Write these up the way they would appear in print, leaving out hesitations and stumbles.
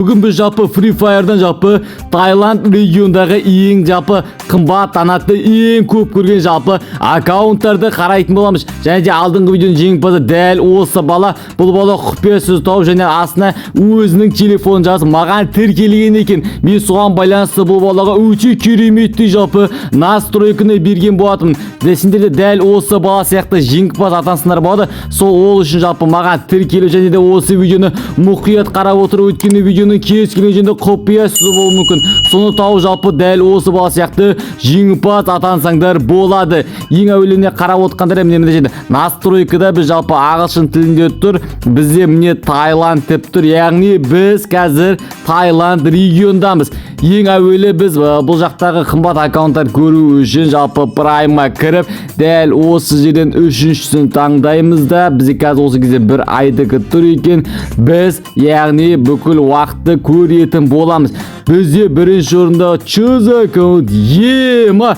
Бүгін біз жалпы Free Fire'дан жалпы Таиланд региондағы ең жалпы қымбат, донатты ең көп көрген жалпы аккаунттарды қарайтын боламыз. Және де алдыңғы видеоның жеңімпазы дәл осы бала. Бұл бала құпия сөз тауып және астына өзінің телефонын жазып, маған тіркелген екен. Мен соған байланысты бұл балаға өте кереметтей жалпы настройканы берген болатынмын. Де сендер де дәл осы бала сияқты жеңімпаз атансыңдар болады. Сол ол үшін жалпы маған тіркелу және де осы видеоны мұқият қарап отыру, өйткені видеоның кез келген жерінде құпия сөзі болуы мүмкін. Соны тауып, жалпы дәл осы бала сияқты жеңімпаз атансаңдар болады. Ең әуеліне қарап отқандар, міне, мына жерде настройкада біз жалпы ағылшын тілінде тұр. Бізде, міне, Таиланд деп тұр. Яғни біз қазір Таиланд региондамыз. Ең әуелі біз бұл жақтағы қымбат аккаунттар көру үшін жалпы праймға кіріп, дәл осы жерден үшіншісін таңдаймыз да, бізге қазір осы кезде бір айдікі тұр екен. Біз, яғни, бүкіл уақытты көретін боламыз. Бізде бірінші орында чуз аккаунт, ема,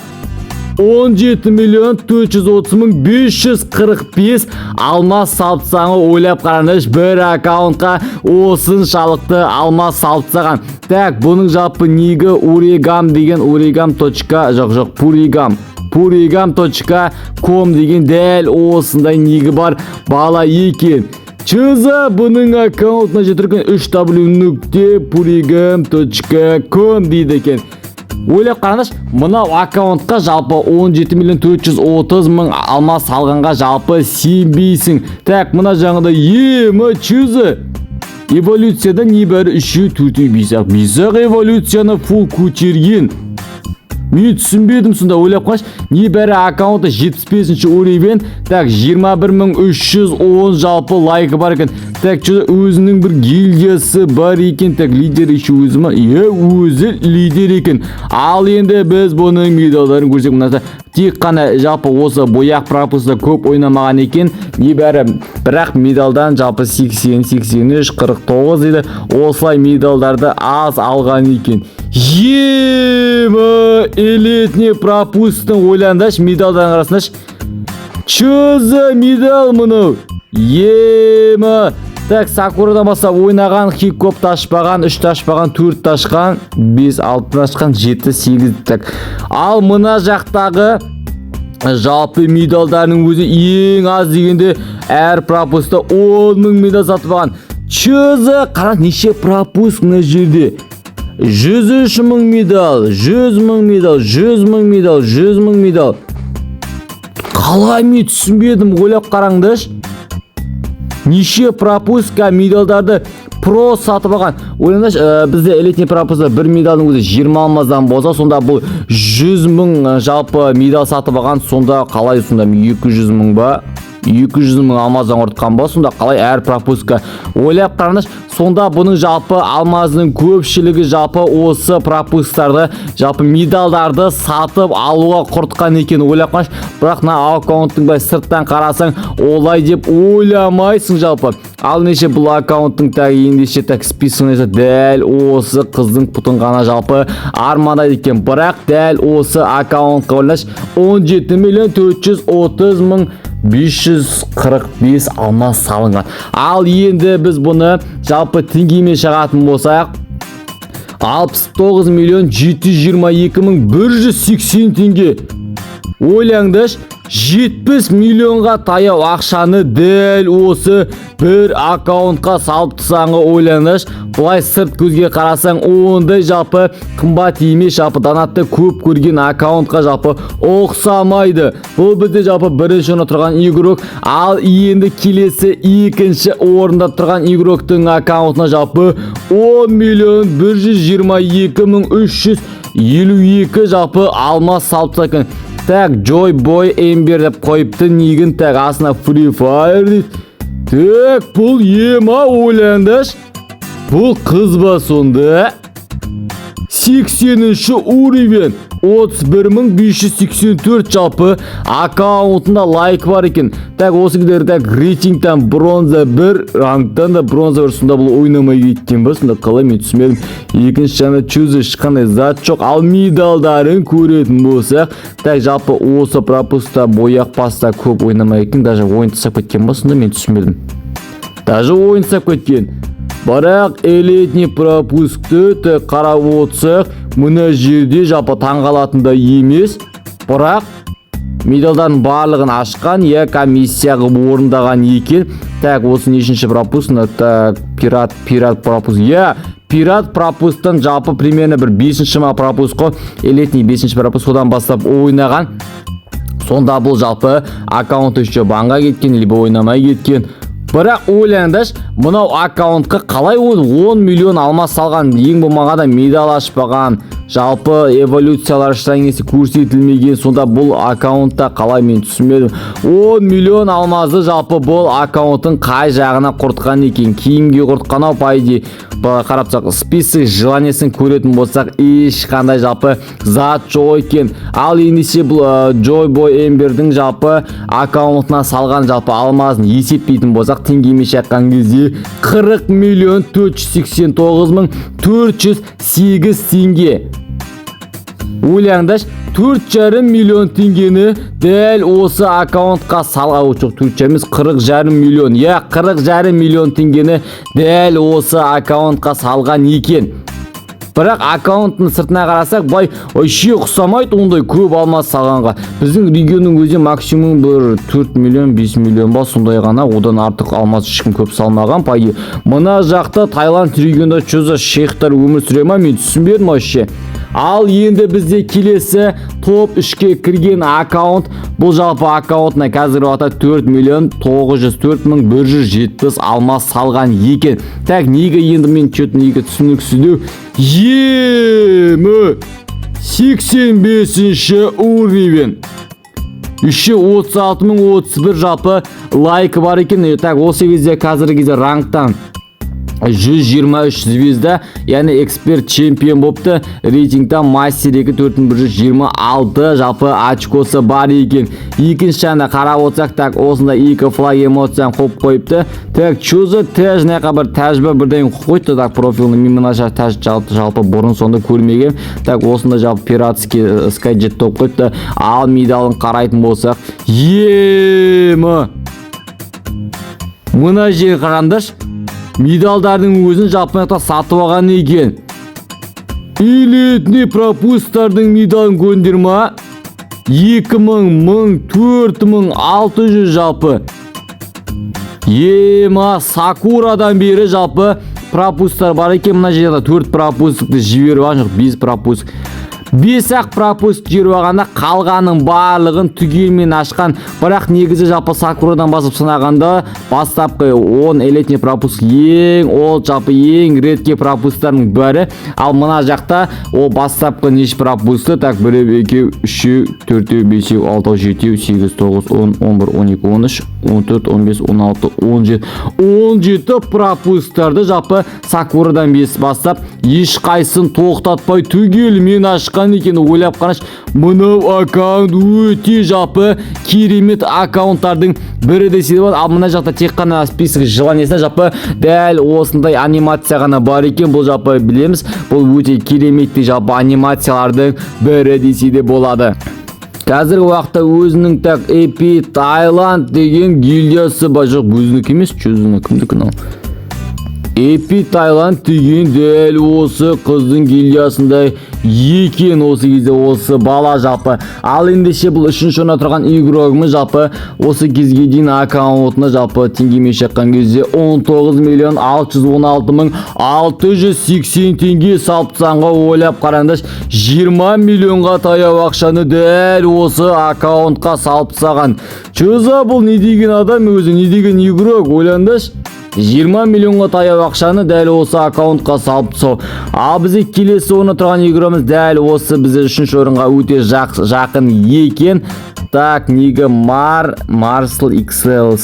17 миллион 430 мың 545 алмаз салып тастаған. Ойлап қараңдаршы, бір аккаунтқа осыншалықты алмаз салып тастаған. Так, бұның жалпы нигі урегам деген, урегам точка, жоқ, жоқ, пуригам, пуригам.ком деген дәл осындай нигі бар бала екен. Чыза бұның аккаунтына жетір екен, 3 w нүкте пуригам.ком дейді екен. Ойлап қараңдаршы, мынау аккаунтқа жалпы 17 миллион 430 мың алмаз салғанға жалпы сенбейсің. Так, мына жағында, ема, чузы эволюцияда небәрі үшеу, төртеу, бес ақ, бес ақ эволюцияны фул көтерген. Мен түсінбедім сонда. Ойлап қарашы, небәрі аккаунты 75 уровень. Так, 21 310 жалпы лайкі бар екен. Так, что, өзінің бір гильдиясы бар екен. Так, лидер еще өзі ма? Иә, өзі лидер екен. Ал енді біз бұның медалдарын көрсек, мына тек қана жалпы осы бояқ пропуста көп ойнамаған екен небәрі, бірақ медалдан жалпы 80, 83, 49 дейді. Осылай медалдарды аз алған екен. Ема, элитный пропусктың, ойлаңдаршы, медалдан қарасаңдаршы. Че за медал мынау, ема? Так, сакурадан бастап ойнаған, хип-хоп ташпаған, үш ташпаған, төрт ташқан, бес, алты ташқан, жеті, сегіз. Так, ал мына жақтағы жалпы медалдарының өзі ең аз дегенде әр пропускта 10 мың медаль сатып алған. Че за, қара, неше пропуск мына жерде: 103 мың медаль, 100 мың медаль, 100 мың медаль, 100 мың медаль. Қалай, мен түсінбедім. Ойлап қараңдаршы, неше пропускка медальдарды про сатып алған. Ойлаңдаршы, бізде элитный пропускта бір медальдің өзі 20 алмаздан болса, сонда бұл 100 мың жалпы медаль сатып алған. Сонда қалай, сонда 200 мың ба, 200 мың алмаздан құртқан ба сонда? Қалай әр пропускка, ойлап қараңдаршы. Сонда бұның жалпы алмазының көпшілігі жалпы осы пропусктарды, жалпы медалдарды сатып алуға құртқан екен. Ойлап қараңдаршы, бірақ мына аккаунттың былай сырттан қарасаң, олай деп ойламайсың жалпы. Ал ендеше бұл аккаунттың, так, ендеше, так, списогіне дәл осы қыздың пұтын ғана жалпы армандайды екен. Бірақ дәл осы аккаунтқа, ойлашы, 17 миллион 430 мың 545 алмаз салынған. Ал енді біз бұны жалпы теңгемен шығатын болсақ, 69 миллион 722 мың 180 теңге. Ойлаңдаршы, 70 миллионға таяу ақшаны дәл осы бір аккаунтқа салып тастағанға. Ойлаңдаршы, былай сырт көзге қарасаң, ондай жалпы қымбат емес, жалпы донатты көп көрген аккаунтқа жалпы ұқсамайды. Бұл бізде жалпы бірінші орында тұрған игрок. Ал енді келесі екінші орында тұрған игроктың аккаунтына жалпы 10 миллион 122 мың 352 жалпы алмаз салып тастаған екен. Так, Joy Boy Ember деп қойыпты нигін. Так, астына Free Fire дейді. Так, бұл, ема, ойлаңдаршы, бұл қыз ба сонда? 80 уровень, 31 584 жалпы аккаунтында лайк бар екен. Так, осы кездері, так, рейтингтен бронза 1, рангтан да бронза 1. Сонда бұл ойнамай кеткен ба сонда, қалай, мен түсінбедім. Екінші жағында чузы ешқандай зат жоқ. Ал медалдарын көретін болсақ, так, жалпы осы пропускта бояқ паста көп ойнамай екен. Даже ойын тастап кеткен ба сонда, мен түсінбедім. Даже ойын тастап кеткен. Бірақ элитный пропускті тек қарап отырсақ, мына жерде жалпы таңғалатындай емес. Бірақ медалдардың барлығын ашқан, иә, комиссия қылып орындаған екен. Так, осы нешінші пропуск? Мына, так, пират пропуск, иә. Пират пропусктан жалпы примерно бір бесінші ма пропуск қой, элитный бесінші пропуск, содан бастап ойнаған. Сонда бұл жалпы аккаунт еще банға кеткен либо ойнамай кеткен. Бірақ ойлаңдаршы, мынау аккаунтқа қалай 10 миллион алмас салған? Ең болмағанда медаль ашпаған, жалпы эволюциялар ештеңесі көрсетілмеген. Сонда бұл аккаунтта қалай, мен түсінбедім. 10 миллион алмазды жалпы бұл аккаунттың қай жағына құртқан екен? Киімге құртқан ау, по идее. Былай қарап тұрсақ, список желаниесін көретін болсақ, ешқандай жалпы зат жоқ екен. Ал ендеше бұл Джой Бой Эмбердің жалпы аккаунтына салған жалпы алмазын есептейтін болсақ, теңгемен шаққан кезде 40 миллион 489 мың 408 теңге. Ойлаңдаршы, 4,5 миллион теңгені дәл осы аккаунтқа салған. Жоқ, 4,5 емес, 40,5 миллион, иә, 40,5 миллион теңгені дәл осы аккаунтқа салған екен. Бірақ аккаунттың сыртына қарасақ, былай вообще ұқсамайды ондай көп алмас салғанға. Біздің регионның өзі максимум бір 4 миллион, 5 миллион ба, сондай ғана, одан артық алмас ешкім көп салмаған, по идее. Мына жақта, Таиланд регионында, че за шейхтар өмір сүре ма, мен түсінбедім вообще. Ал енді бізде келесі топ 3-ке кірген аккаунт. Бұл жалпы аккаунтына қазіргі уақытта 4 миллион 904 мың 170 алмас салған екен. Так, неге енді мен че-то неге түсініксіздеу? Емі, 85 уровень, еще 36 мың 31 жалпы лайк бар екен. Так, осы кезде, қазіргі кезде рангтан 123 звезда, яғни эксперт чемпион болыпты. Рейтингта мастер 2, 4126 жалпы очкосы бар екен. Екінші жағына қарап отырсақ, так, осындай екі флаг эмоцияны қойып қойыпты. Так, че за тәж? Мына жаққа бір тәж ба, бірдеңе қойып қойыпты. Так, профиліне мен мына жақ тәж жалпы бұрын сонда көрмегенмін. Так, осындай жалпы пиратский скайджет қойып қойыпты. Ал медалын қарайтын болсақ, ема, мына жерге қараңдаршы, медалдардың өзін жалпы мына жақта сатып алған екен. Элитный пропусктардың медалын көрдіңдер ма? 2000, 1000, 4600 жалпы. Ема, Сакурадан бері жалпы пропусктар бар екен. Мына жерде 4 пропускты жіберіп алған жоқ, 5 пропуск, 5 ақ пропуск жіберіп алғанда, қалғанның барлығын түгелімен ашқан. Бірақ негізі жалпы Сакурадан басып санағанда, бастапқы 10 элитный пропуск ең, ол жалпы ең редкий пропусктардың бірі. Ал мына жақта ол бастапқы неше пропускі? Так, біреу, екеу, үшеу, төртеу, бесеу, алтау, жетеу, сегіз, тоғыз, 10, 11, 12, 13, 14, 15, 16, 17, 17 пропусктарды жалпы Сакурадан 5 бастап ешқайсысын тоқтатпай түгелімен ашқан екен. Ойлап қарашы, мынау аккаунт өте жалпы керемет аккаунттардың бірі десе де болады. Ал мына жақта тек қана список желаниесіне жалпы дәл осындай анимация ғана бар екен. Бұл жалпы білеміз, бұл өте кереметтей жалпы анимациялардың бірі десе де болады. Қазіргі уақытта өзінің, так, Эпи Таиланд деген гильдиясы бар. Жоқ, өзінікі емес, жүзіні кімдікі мынау? Эпи Таиланд деген дәл осы қыздың гильдиясында екен осы кезде осы бала жалпы. Ал ендеше бұл үшінші орында тұрған игрогымыз жалпы осы кезге дейін аккаунтына жалпы теңгемен шаққан кезде 19 миллион 616 мың 680 теңге салып тастағанға. Ойлап қараңдаршы, 20 миллионға таяу ақшаны дәл осы аккаунтқа салып тастаған. Че за, бұл не деген адам өзі, не деген игрок? Ойлаңдаршы, 20 миллионға таяу ақшаны дәл осы аккаунтқа салып тастау. Ал бізде келесі орында тұрған игрогымыз дәл осы бізде үшінші орынға өте жақын екен. Так, неге Марсел XL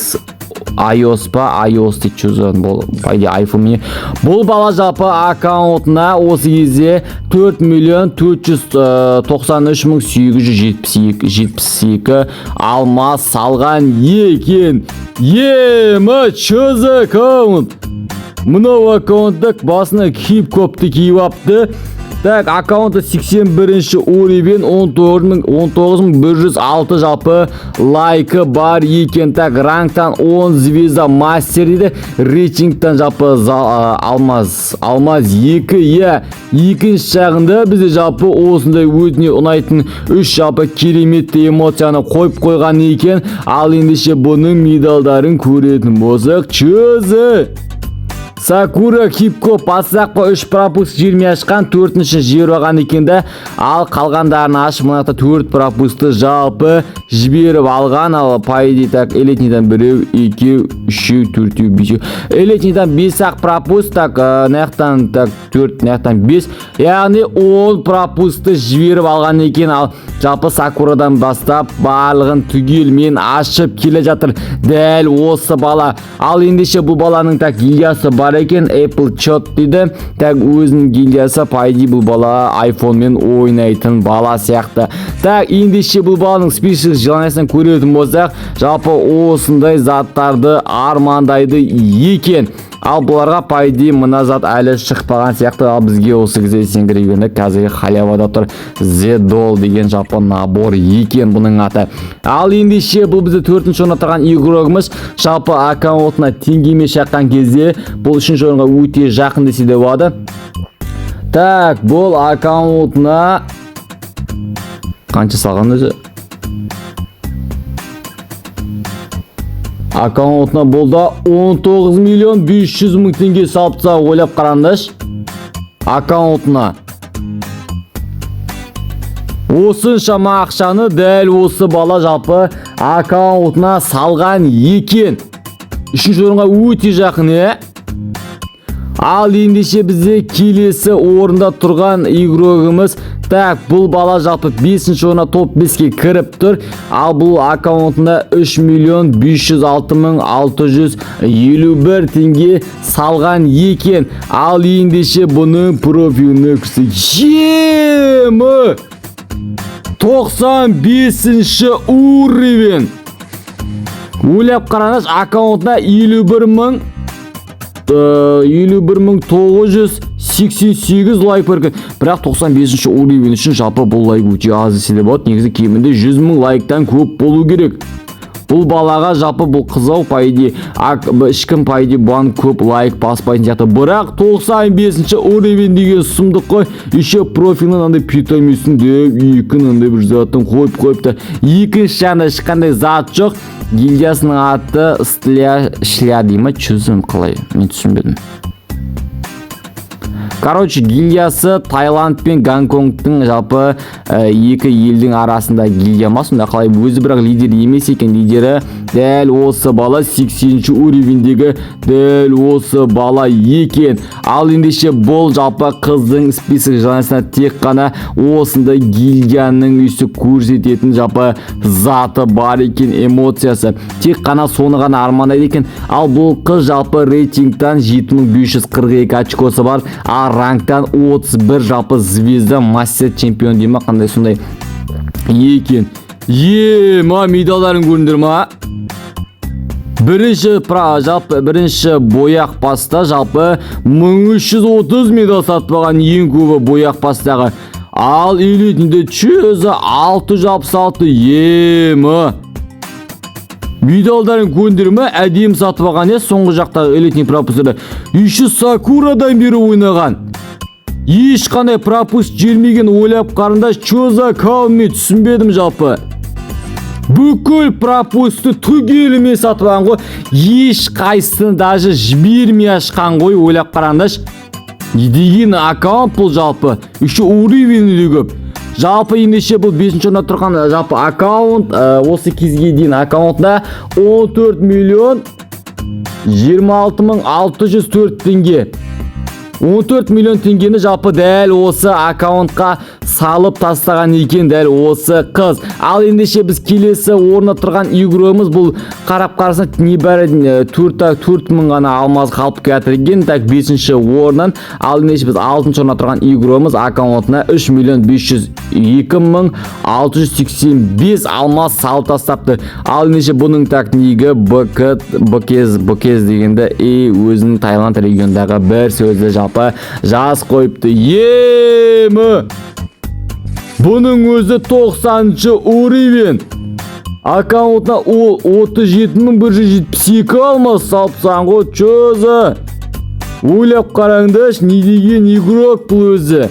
iOS па, iOS дейді, че за, бұл по идее iPhone міне. Бұл бала жалпы аккаунтына осы кезде 4 миллион 493 мың 872 72 алмас салған екен. Ема, че за аккаунт? Мынау аккаунтта басына хип хопты киіп алыпты. Так, аккаунты 81 уровень, 19 106 жалпы лайкы бар екен. Так, рангтан 10 звезда мастер дейді. Рейтингтан жалпы алмаз, алмаз 2, иә. Екінші жағында бізде жалпы осындай өзіне ұнайтын үш жалпы кереметті эмоцияны қойып қойған екен. Ал ендеше бұның медалдарын көретін болсақ, чё за Сакура хип-хоп бастапқы үш пропуск жібермей ашқан, төртінші жіберіп алған екен да. Ал қалғандарын ашып, мына жақта төрт пропускты жалпы жіберіп алған. Ал по идее, так, элитныйдан біреу, екеу, үшеу, төртеу, бесеу. Элитныйдан бес ақ пропуск, так, мына жақтан, так, төрт, мына жақтан бес. Яғни 10 пропускты жіберіп алған екен. Ал жалпы Сакурадан бастап барлығын түгелмен ашып келе жатыр дәл осы бала. Ал ендеше бұл баланың, так, гильдиясы бар екен, Apple Chat дейді. Так, өзінің гильдиясы, по идее, бұл бала iPhoneмен ойнайтын бала сияқты. Так, ендеше бұл баланың список желаниясын көретін болсақ, жалпы осындай заттарды армандайды екен. Ал бұларға, по идее, мына зат әлі шықпаған сияқты. Ал бізге осы кезде сенгірегенде қазіргі халявада тұр The Doll деген жалпы набор екен бұның аты. Ал ендеше бұл бізде төртінші орында тұрған игрогымыз. Жалпы аккаунтына теңгеме шаққан кезде бұл үшінші орынға өте жақын десе де болады. Так, бұл аккаунтына қанша салған өзі? Аккаунтына бұл да 19 миллион 500 мың теңге салып тастаған, ойлап қараңдаршы. Аккаунтына. Осыншама ақшаны дәл осы бала жалпы аккаунтына салған екен. Үшінші орынға өте жақын, е? Ал ендеше бізде келесі орында тұрған игрогымыз. Так, бұл бала жалпы 5 орынға, топ 5-ке кіріп тұр. Ал бұл аккаунтында 3 миллион 506 мың 651 теңге салған екен. Ал ендеше бұның профиліне кірсек, ема, 95 уровень. Ойлап қараңыз, аккаунтына 51 мың 51 988 лайк бар екен. Бірақ 95 уровень үшін жалпы бұл лайк өте аз десе де болады. Негізі кемінде 100 мың лайктан көп болу керек. Бұл балаға жалпы, бұл қызау, по идее, ешкім, по идее, бұған көп лайк баспайтын сияқты. Бірақ 95 уровень деген сұмдық қой. Еще профиліне мынандай питомецін деп екі мынандай бір затын қойып қойыпты. Екінші жағында ешқандай зат жоқ. Гильдиясының аты Стля Шля дей ма, чүзім қалай, мен түсінбедім. Короче, гильдиясы Таиланд пен Гонконгтың жалпы екі елдің арасында гильдия ма сонда қалай, өзі бірақ лидер емес екен. Лидері дәл осы бала, 80 уровеньдегі дәл осы бала екен. Ал ендеше бұл жалпы қыздың список желаниясына тек қана осындай гильдияның өйстіп көрсететін жалпы заты бар екен, эмоциясы. Тек қана соны ғана армандайды екен. Ал бұл қыз жалпы рейтингтан 7542 очкосы бар, а рангтан 31 жалпы звезда мастер чемпион дей ма, қандай сондай екен. Ема, медалдарын көрдіңдер ма? Бірінші жалпы бірінші бояқ паста жалпы 1330 медаль сатып алған, ең көбі бояқ пастағы. Ал элитінде 666, ема. Медалдарын көрдіңдер ме? Әдемі сатып алған, е, соңғы жақтағы элитный пропусктарды. Еще Сакурадан бері ойнаған. Ешқандай пропуск жібермеген, ойлап қараңдаршы, чё за кал, мен түсінбедім жалпы. Бүкіл пропускты түгелімен сатып алған ғой. Ешқайсысын даже жібермей ашқан ғой, ойлап қараңдаршы. Не деген аккаунт бұл жалпы? Еще уровені де көп. Жалпы ендеше бұл 5 орында тұрған жалпы аккаунт, осы кезге дейін аккаунтында 14 миллион 26 мың 604 теңге. 14 миллион теңгені жалпы дәл осы аккаунтқа салып тастаған екен дәл осы қыз. Ал ендеше біз келесі орында тұрған игрогымыз, бұл қарап қарасаң небәрі 4 мың ғана алмаз қалып келатыр екен. Так, 5 орыннан. Ал ендеше біз 6 орында тұрған игрогымыз аккаунтына 3 миллион 502 мың 685 алмаз салып тастапты. Ал ендеше бұның, так, нигі БК, БКез, БКез дегенде и өзінің Таиланд региондағы бір сөзді жалпы. жалпы жаз қойыпты. Емі, бұның өзі 90 уровень. Аккаунтына ол 37 172 алмаз салып тастаған ғой. Чё за, ойлап қараңдаршы, не деген игрок бұл өзі?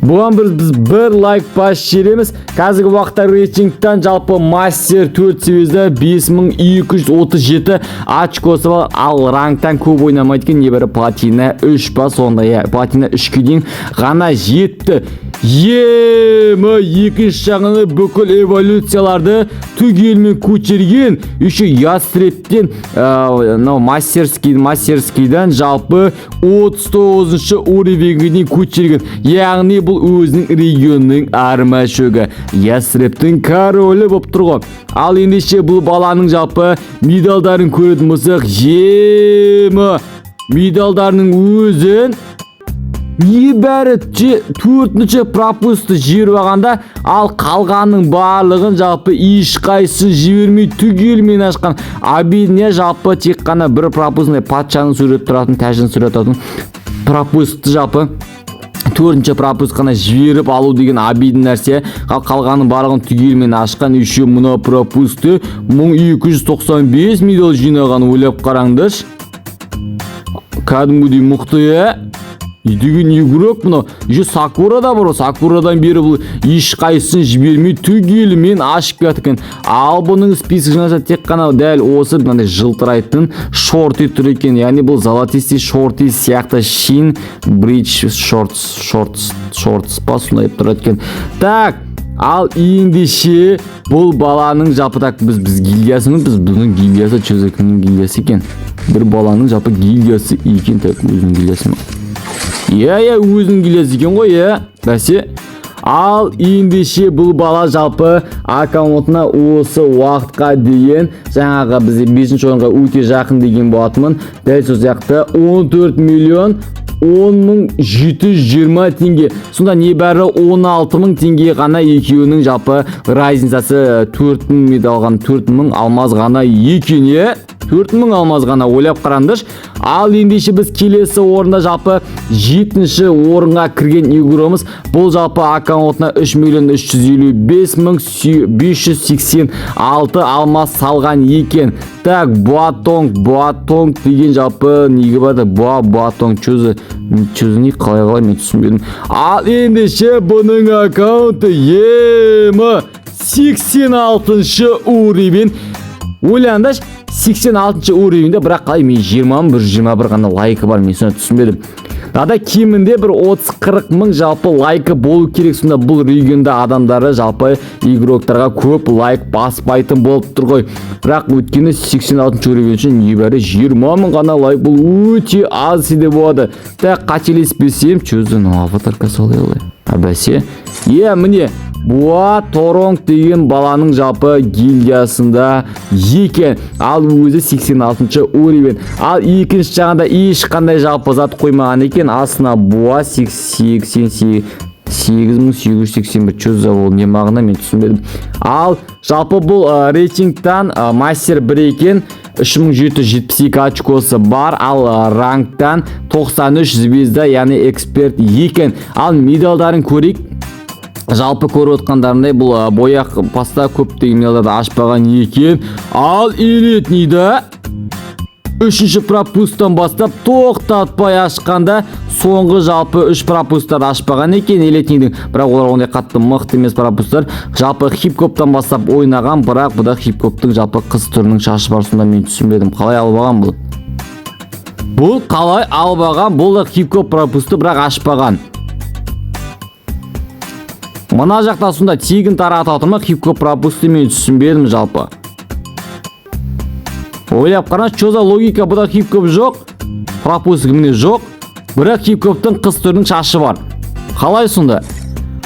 Бұған біз бір лайк басып жібереміз. Қазіргі уақытта рейтингтен жалпы мастер 4 звезда, 5237 очкосы бар. Ал рангтан көп ойнамайды екен, небәрі платина 3 па сондай, иә, платина 3-ке дейін ғана жетті. Емі, екінші жағынан бүкіл эволюцияларды түгелімен көтерген. Еще ястребтен, мынау мастерскийдан жалпы 39 уровеньге дейін көтерген. Яғни бұл өзінің регионның армашөгі. Ястребтің королі болып тұр ғой. Ал ендеше бұл баланың жалпы медалдарын көретін болсақ, емі, медалдарының өзін небәрі төртінші пропускты жіберіп алғанда, ал қалғанның барлығын жалпы ешқайсысын жібермей, түгелімен ашқан. Обидно, жалпы тек қана бір пропускный, патшаның суреті тұратын, тәжінің суреті тұратын пропускты, жалпы төртінші пропуск қана жіберіп алу деген обидный нәрсе. Ал қалғанның барлығын түгелімен ашқан. Еще мына пропускты 1295 медаль жинаған, ойлап қараңдаршы, кәдімгідей мықты, иә. Не деген игрок мынау? Еще Сакура да бар ғой. Сакурадан бері бұл ешқайсысын жібермей, түгелімен ашып келатыр екен. Ал бұның список жинаса, тек қана дәл осы мынандай жылтырайтын шорты тұр екен. Яғни бұл золотистый шорты сияқты, шин бридж шортс, шортс, шортс па, сондай тұрады екен. Так, ал ендеше бұл баланың жалпы, так, біз гильдиясы ма? Біз бұның гильдиясы, че за, кімнің гильдиясы екен? Бір баланың жалпы гильдиясы екен. Так, өзінің гильдиясы ма? Иә, өзінің гильдиясы екен ғой, иә, бәсе. Ал ендеше бұл бала жалпы аккаунтына осы уақытқа дейін, жаңағы бізде бесінші орынға өте жақын деген болатынмын, дәл сол сияқты 14 миллион 10 мың 720 теңге. Сонда небәрі 16 мың теңге ғана екеуінің жалпы разницасы, 4 мың медалған, 4 мың алмаз ғана екен, иә, 4 мың алмаз ғана, ойлап қараңдаршы. Ал ендеше біз келесі орында, жалпы жетінші орынға кірген игромыз, бұл жалпы аккаунтына 3 миллион 355 мың 586 алмаз салған екен. Так, Буатонг, Буатонг деген жалпы неге бар? Буатонг, чё за, чё за, не, қалай, мен түсінбедім. Ал ендеше бұның аккаунты, емі, 86 уровень. Ойлаңдаршы, 86 уровеньде, бірақ қалай мен 20 мың 121 ғана лайкі бар, мен соны түсінбедім. Мынада кемінде бір 30-40 мың жалпы лайкі болу керек. Сонда бұл регионда адамдары жалпы игроктарға көп лайк баспайтын болып тұр ғой. Бірақ өйткені 86 уровень үшін небәрі 20 мың ғана лайк, бұл өте аз десе болады. Так, қателеспесем, че за, мынау аватарка солай олай, а, бәсе, иә, міне, Буа Торонг деген баланың жалпы гильдиясында екен. Ал өзі 86 уровень. Ал екінші жағында ешқандай жалпы зат қоймаған екен. Астына Буа 8881, че за, ол не мағына, мен түсінбедім. Ал жалпы бұл рейтингтан мастер 1 екен, 3772 очкосы бар. Ал рангтан 93 звезда, яғни эксперт екен. Ал медалдарын көрейік. Жалпы көріп отқандарындай, бұл бояқ паста көптеген медалдарды ашпаған екен. Ал элитныйда үшінші пропусктан бастап тоқтатпай ашқанда, соңғы жалпы үш пропусктарды ашпаған екен элитныйдің. Бірақ олар ондай қатты мықты емес пропусктар. Жалпы хип-хоптан бастап ойнаған, бірақ бұда хип-хоптың жалпы қыз түрінің шашы бар. Сонда мен түсінбедім, қалай алып алған бұл? Бұл қалай алып алған? Бұл да хип-хоп пропускты, бірақ ашпаған. Мына жақта сонда тегін таратып отыр ма хип-хоп пропускты, мен түсінбедім жалпы. Ойлап қараңыз, что за логика? Бұда хип-хоп жоқ, пропуск міне жоқ, бірақ хип-хоптың қыз түрінің шашы бар. Қалай сонда?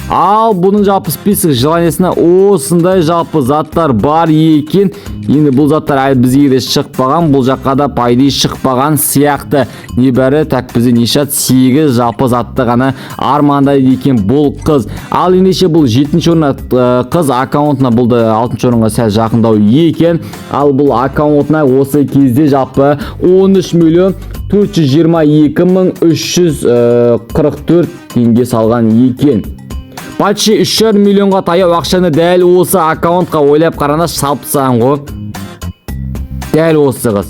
Ал бұның жалпы список желаниясына осындай жалпы заттар бар екен. Енді бұл заттар әлі бізге де шықпаған, бұл жаққа да, по идее, шықпаған сияқты. Небәрі, так, бізде неше, сегіз жалпы затты ғана армандайды екен бұл қыз. Ал ендеше бұл жетінші орынға, қыз аккаунтына, бұл да алтыншы орынға сәл жақындау екен. Ал бұл аккаунтына осы кезде жалпы 13 миллион 422 344 теңге салған екен. Почти 3,5 миллионға таяу ақшаны дәл осы аккаунтқа, ойлап қараңдаршы, салып тастаған ғой дәл осы қыз.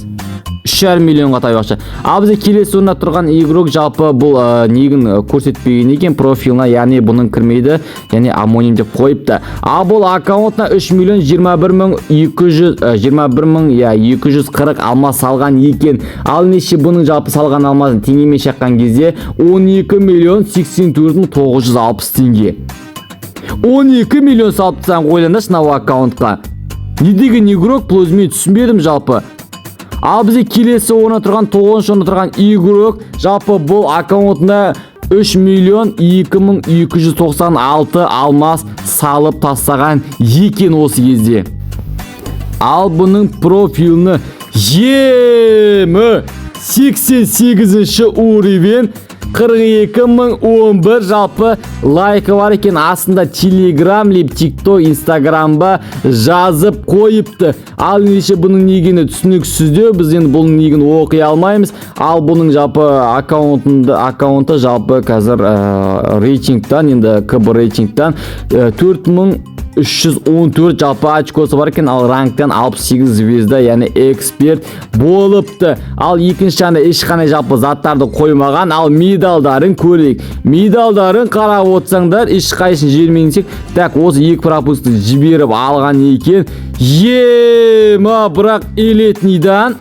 3,5 миллионға таяу ақша. Ал бізде келесі орында тұрған игрок жалпы бұл нигін көрсетпеген екен профилына, яғни бұның кірмейді, яғни аноним деп қойыпты. Ал бұл аккаунтына 3 миллион 21 мың 200, 21 мың, иә, 240 алмас салған екен. Ал неше бұның жалпы салған алмасын теңгемен шаққан кезде 12 миллион 84 мың 960 теңге. 12 миллион салып тастаған, ойлаңдаршы, мынау аккаунтқа. Не деген игрок бұл, өзіме түсінбедім жалпы. Ал бізде келесі орында тұрған, тоғызыншы орында тұрған игрок жалпы бұл аккаунтына 3 миллион 2296 алмас салып тастаған екен осы кезде. Ал бұның профиліні емі 88 уровень, 42 011 жалпы лайкі бар екен. Астында Телеграм либо ТикТок, Инстаграм ба жазып қойыпты. Ал ендеше бұның нигені түсініксіздеу, біз енді бұның нигін оқи алмаймыз. Ал бұның жалпы аккаунты жалпы қазір рейтингтан, енді КБ рейтингтан 4314 жалпы очкосы бар екен, ал рангтан 68 звезда, яғни эксперт болыпты. Ал екінші жағында ешқандай жалпы заттарды қоймаған. Ал медалдарын көрейік. Медалдарын қарап отырсаңдар, ешқайсысын жібермесек, так, осы екі пропускты жіберіп алған екен. Ема, бірақ элитныйдан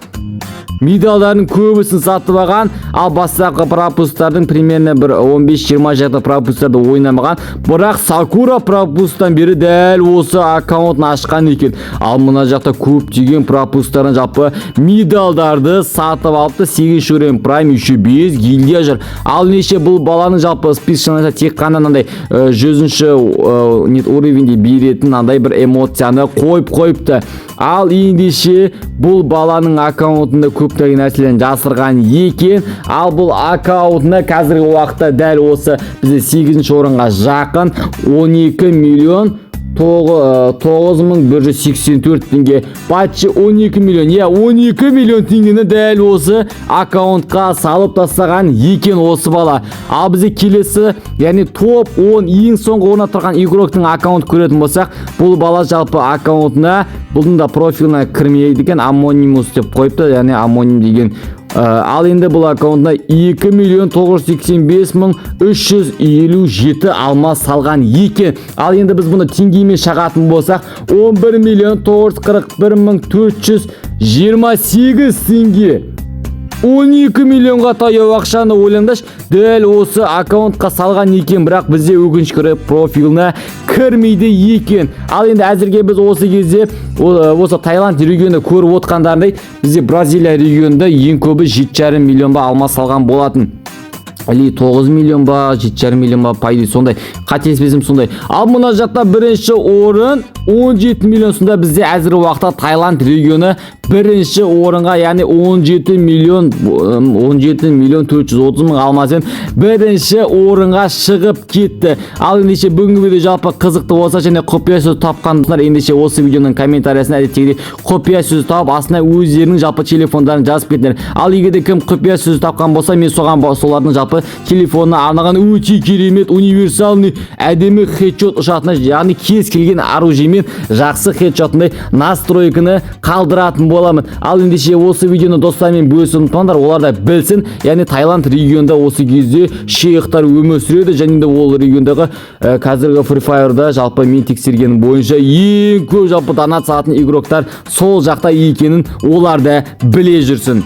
медалдардың көбісін сатып алған. Ал бастапқы пропусктардың примерно бір 15-20 жақта пропусктарды ойнамаған, бірақ Сакура пропусктан бері дәл осы аккаунтын ашқан екен. Ал мына жақта көптеген пропусктарын, жалпы медалдарды сатып алыпты. 8 уровень прайм, еще 5 гильдия жүр. Ал неше бұл баланың жалпы список тек қана мынандай 100-ші не уровеньде беретін мынандай бір эмоцияны қойып қойыпты. Ал ендеше бұл баланың аккаунтында көптеген нәрселерін жасырған екен. Ал бұл аккаунтына қазіргі уақытта дәл осы бізде 8 орынға жақын 12 миллион 9184 теңге, почти 12 миллион, иә, 12 миллион теңгені дәл осы аккаунтқа салып тастаған екен осы бала. Ал бізде келесі, яғни топ 10 ең соңғы орында тұрған игроктың аккаунт көретін болсақ, бұл бала жалпы аккаунтына, бұның да профиліне кірмейді екен, анонимус деп қойыпты, яғни аноним деген. Ал енді бұл аккаунтына 2 миллион 985 мың 357 алмас салған екен. Ал енді біз бұны теңгемен шағатын болсақ, 11 миллион 941 мың 428 теңге. 12 миллионға таяу ақшаны, ойлаңдаршы, дәл осы аккаунтқа салған екен, бірақ бізде, өкінішке орай, профиліне кірмейді екен. Ал енді әзірге біз осы кезде осы Таиланд регионында көріп отқандарындай, бізде Бразилия регионында ең көбі 7,5 миллион ба алмас салған болатын, или 9 миллион ба, 7,5 миллион ба, по идее сондай, қателеспесем, сондай. Ал мына жақта бірінші орын 17 миллион. Сонда бізде әзіргі уақытта Таиланд регионы бірінші орынға, яғни 17 миллион, 17 миллион 430 мың алмаспен бірінші орынға шығып кетті. Ал ендеше бүгінгі видео жалпы қызықты болса және құпия сөз тапқандар, ендеше осы видеоның комментариясына әдеттегідей құпия сөз тауып, астына өздерінің жалпы телефондарын жазып кетіңдер. Ал егер де кім құпия сөз тапқан болса, мен соған солардың жалпы телефонына арналған өте керемет, универсальный, әдемі хедшот ұшатындай, яғни кез келген оружиемен жақсы хедшотындай настройканы қалдыратын боламын. Ал ендеше осы видеоны достармен бөлісіп ұмытпаңдар, олар да білсін, яғни Таиланд регионында осы кезде шейхтар өмір сүреді және де ол региондағы қазіргі Free Fire'да жалпы мен тексергенім бойынша ең көп жалпы донат салатын игроктар сол жақта екенін олар да біле жүрсін.